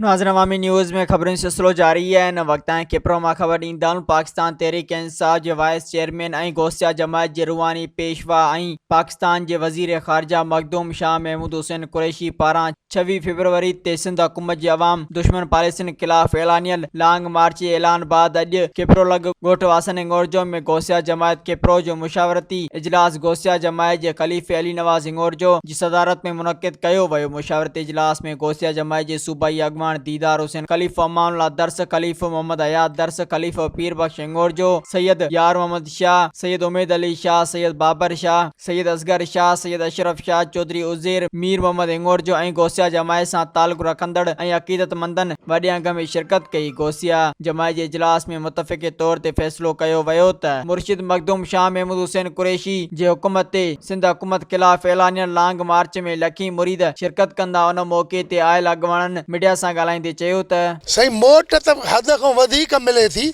ناظرين عوامي نيوز ۾ خبرن جو سلسلو جاري آهي هن وقت تائين کپرو مان خبر ڏيندا آهيون پاڪستان تحريڪ انصاف جي وائيس چيئرمين ۽ غوثيه جماعت جي روحاني پيشوا ۽ پاڪستان جي وزير خارجه مخدوم شاهه محمود حسين قريشي پاران 26 فيبروري تي سنڌ حڪومت جي عوام دشمن پاليسين خلاف اعلانيل لانگ مارچ جي اعلان بعد اڄ کپرو لڳ ڳوٺ واسن هڱورجو ۾ غوثيه جماعت کپرو جو مشاورتي اجلاس غوثيه جماعت جي خليفي علي نواز هڱورجو جي صدارت ۾ منعقد ڪيو ويو. مشاورتي اجلاس ۾ غوثيه جماعت جي صوبائي اڳواڻ ديدار حسين، خليفو امان الله درس، خليفو محمد حيات درس، خليفو پير بخش هڱورجو، سيد يار محمد شاهه، سيد اميد علي شاهه، سيد بابر شاهه، سيد اصغر شاهه، سيد اشرف شاهه، چوڌري عزير، مير محمد هڱورجو ۽ غوثيه جماعت سان تعلق رکندڙ ۽ عقيدتمندن وڏي انگ ۾ شرڪت ڪئي. غوثيه جماعت جي اجلاس ۾ متفقه طور تي فيصلو ڪيو ويو ته مرشد مخدوم شاهه محمود حسين قريشي جي حڪم تي سنڌ حڪومت خلاف اعلانيل لانگ مارچ ۾ لکين مريد شرڪت ڪندا ان موقعي تي آيل اڳواڻن ميڊيا سان ڳالهائيندي چيو ته. سائين موٽ ته حد کان وڌيڪ ملي ٿي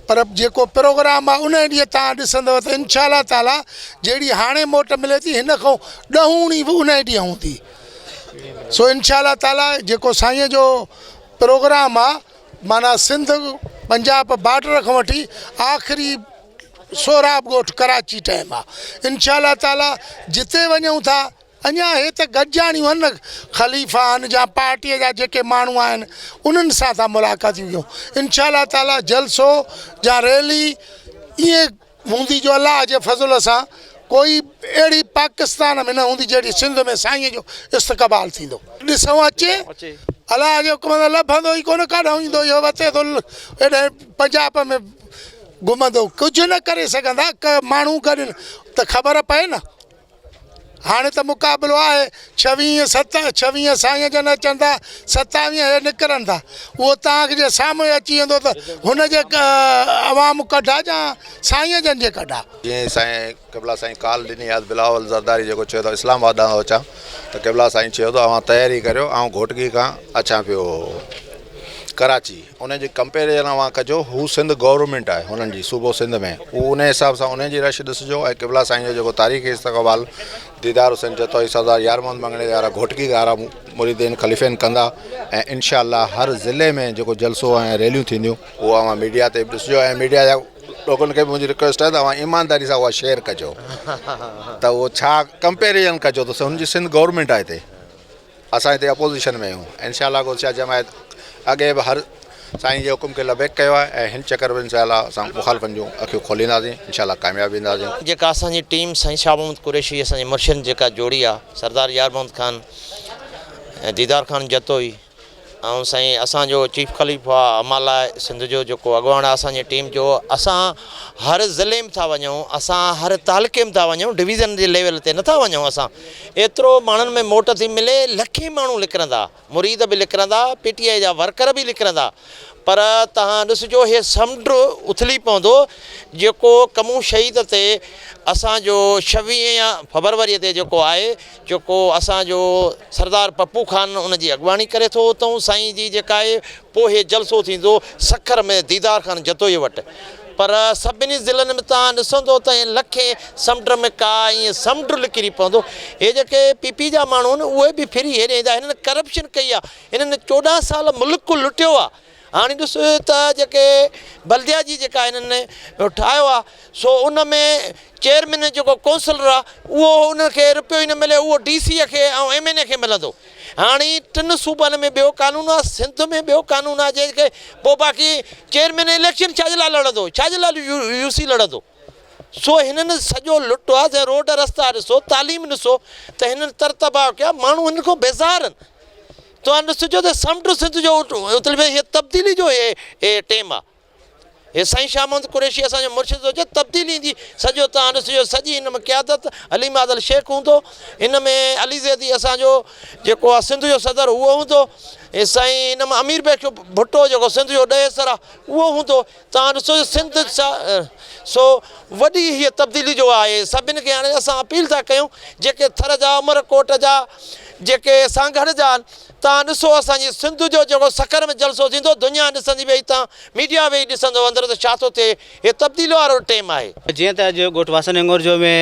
پر جيڪو پروگرام آ انهي ڏينهن توهان ڏسندؤ ته انشاء الله تعالي جهڙي هاڻي موٽ ملي ٿي هن کان ڏهوڻي به انهي ڏينهن هوندي سو انشاء الله تعالي جيڪو سائين جو پروگرام آ معنيٰ سنڌ پنجاب بارڊر کان وٺي آخري سهراب ڳوٺ ڪراچي ٽائيم آ انشاء الله تعالي جتي وڃون ٿا اڃا هي ته گڏجاڻيون آهن نه خليفا آهن يا پارٽي جا جيڪي ماڻهو آهن انهن سان ٿا ملاقاتيون ڪيون انشاء الله تعالي جلسو يا ريلي ائين هوندي جو الله جي فضل سان ڪوئي اهڙي پاڪستان ۾ نه هوندي جهڙي سنڌ ۾ سائين جو استقبال ٿيندو. ڏسون اچي الله جي حڪم سان لڀندو ئي ڪونه ڪاڏانهن ايندو اهو وتي ٿو هيڏانهن پنجاب ۾ گهمندو ڪجهه نه ڪري سگهندا ماڻهو گڏ ته خبر پئي نه هاڻي ته مقابلو آهي ڇويهه ست ڇويهه سائين جن اچن ٿا ستاويهه هي نڪرن ٿا اهو توهان جي سامهون اچي ويندو ته هن جي عوام ڪڍا يا سائين جن جي ڪڍا. جيئن سائين قبلا سائين ڪال ڏني آهي بلاول زرداري جيڪو چيو ته اسلام آباد ڏانهن ٿو اچان ته قبلا سائين چيو ته اوهان تياري ڪريو آئون گهوٽڪي کان اچان پيو ڪراچي ان جي ڪمپيريزن اوهان ڪجو هو سنڌ گورنمينٽ آهي هنن جي صوبو سنڌ ۾ هو ان حساب سان ان جي رش ڏسجو ۽ قبلا سائين جو جيڪو تاريخي استقبال ديدار حسين جتوئي سردار يار محمد مڱڻي وارا گهوٽڪي وارا مريدين خليفين ڪندا ۽ انشاء الله هر ضلعي ۾ جيڪو جلسو ۽ ريليون ٿينديون اهو اوهان ميڊيا تي به ڏسجو ۽ ميڊيا جا لوڪن کي به منهنجي رڪويسٽ آهي ته اوهان ايمانداري سان اها شيئر ڪجو ته اهو ڇا ڪمپيريزن ڪجو ته هن جي سنڌ گورنمينٽ آهي هتي اسان هتي اپوزيشن ۾ آهيون انشاء الله گلشاهه جماعت اڳي به هر سائين جي حڪم کي لبيڪ ڪيو آهي ۽ هن چڪر به انشاء الله اسان مخالفن جون اکيون کولينداسين انشاء الله ڪامياب وينداسين. جيڪا اسان جي ٽيم سائين شاهه محمد قريشي اسان جي مرشد جيڪا جوڙي آ سردار يار محمد خان ۽ ديدار خان جتوئي ۽ سائين اسان جو چيف خليفو آ امان لاء سنڌ جو جيڪو اڳواڻ آ اسان جي ٽيم جو اسان هر ضلعي ۾ ٿا وڃون اسان هر تعلقي ۾ ٿا وڃون ڊويزن جي ليول تي نٿا وڃون اسان ايترو ماڻهن ۾ موٽ ٿي ملي لکين ماڻهو نڪرندا مريد به نڪرندا پي ٽي آء جا ورڪر به نڪرندا پر تهان ڏسجو هي سمنڊ اٿلي پوندو جيڪو ڪمون شهيد تي اسان جو ڇويهين فبروري تي جيڪو آهي جيڪو اسان جو سردار پپو خان ان جي اڳواڻي ڪري ٿو اتئون سائين جي جيڪا آهي پوء هي جلسو ٿيندو سکر ۾ ديدار خان جتوئي وٽ پر سڀني ضلعن ۾ توهان ڏسندو ته ائين لکين سمنڊ ۾ ڪا ائين سمنڊ لڪري پوندو هي جيڪي پي پي جا ماڻهو آهن اهي به ڦري هيڏي ايندا هنن ڪرپشن ڪئي آهي هنن 14 سال ملڪ لٽيو آهي هاڻي ڏس ته جيڪي بلديا جي جيڪا هنن ٺاهيو آهي سو ان ۾ چيئرمين جيڪو ڪونسلر آهي اهو ان کي رپيو ئي نه ملي اهو ڊي سي کي ۽ ايم اين اي کي ملندو هاڻي ٽن صوبن ۾ ٻيو قانون آهي سنڌ ۾ ٻيو قانون آهي جنهن کي پوء باقي چيئرمين اليڪشن ڇا جي لاء لڙندو ڇا جي لاء يو سي لڙندو سو هنن سڄو لٽو آهي روڊ رستا ڏسو تعليم ڏسو ته هنن تر تباهه ڪيا ماڻهو هنن کان بيزار آهن توهان ڏسجو ته سمنڊ سنڌ جو اتلي ۾ هي تبديلي جو هي ٽيم آ هي سائين شاهه محمد قريشي اسان جو مرشد ٿو چئي تبديلي ايندي سڄو توهان ڏسجو سڄي هن ۾ قيادت علي مادل شيخ هوندو هن ۾ علي زيدي اسان جو جيڪو آ سنڌ جو صدر اهو هوندو هي سائين هن ۾ امير بخش ڀٽو جيڪو سنڌ جو ڏهيسر آ اهو هوندو توهان ڏسو سنڌ سو وڏي هيء تبديلي جو آهي سڀن کي هاڻي اسان اپيل ٿا ڪيون جيڪي ٿر جا عمر ڪوٽ جا جيڪي سانگهڙ جا آهن توهان ڏسو اسان جي سنڌ جو جيڪو سکر ۾ جلسو ٿيندو دنيا ڏسندي ويهي توهان ميڊيا ويهي ڏسندو اندر ته ڇا ٿو ٿئي هي تبديلي وارو ٽيم آهي. جيئن ته اڄ ڳوٺ واسن هڱورجو ۾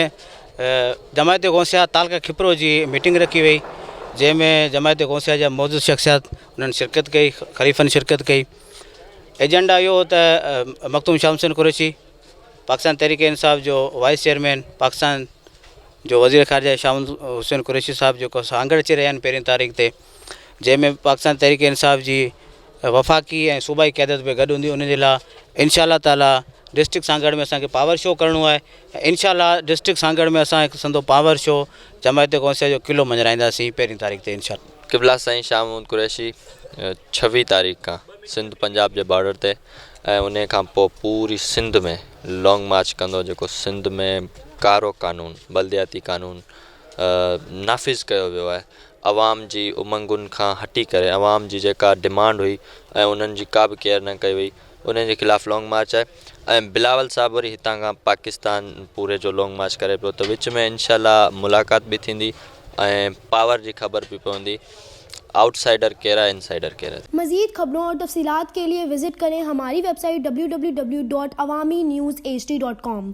جماعت غوثيه تعلقه کپرو جي ميٽنگ رکي وئي جنهن ۾ جماعت غوثيه جا معزز شخصيات انهن شرڪت ڪئي خليفن شرڪت ڪئي ايجنڊا اهو هو ته مخدوم شاهه حسين قريشي پاڪستان تحريڪ انصاف جو وائيس چيئرمين پاڪستان جو وزير خارجه شاهه حسين قريشي صاحب جيڪو سانگهڙ اچي رهيا آهن پهرين تاريخ تي جنهن ۾ پاڪستان تحريڪ انصاف جي وفاقي ۽ صوبائي قيادت به گڏ هوندي ان جي لاء انشاء الله تعالي ڊسٽرڪٽ سانگهڙ ۾ اسانکي پاور شو ڪرڻو آهي ۽ انشاء الله ڊسٽرڪٽ سانگهڙ ۾ اسان هڪ سندو پاور شو جماعت غوثيه جو قلعو مڃرائينداسين پهرين تاريخ تي انشاء الله. قبلا سائين شاهه محمود قريشي ڇويهه تاريخ کان سنڌ پنجاب جي بارڊر تي ۽ انهي کان پوء پوري سنڌ ۾ لانگ مارچ ڪندو جيڪو سنڌ ۾ ڪارو قانون بلدياتي قانون نافذ ڪيو ويو آهي عوام جي امنگن کان هٽي ڪري عوام جي جيڪا ڊمانڊ هئي ۽ انهن جي ڪا به ڪيئر نه ڪئي وئي انهن جي خلاف لانگ مارچ آهي ۽ بلاول صاحب وري هتان کان پاڪستان پوري جو لانگ مارچ ڪري پيو ته وچ ۾ انشاء الله ملاقات به ٿيندي ۽ پاور جي خبر به پوندي آئوٽ سائيڊر ڪير آهي انسائيڊر ڪير آهي. مزيد خبرون اور تفصيلات کے لئے وزٽ ڪرين ھماري web site www.awamiNewsHD.com.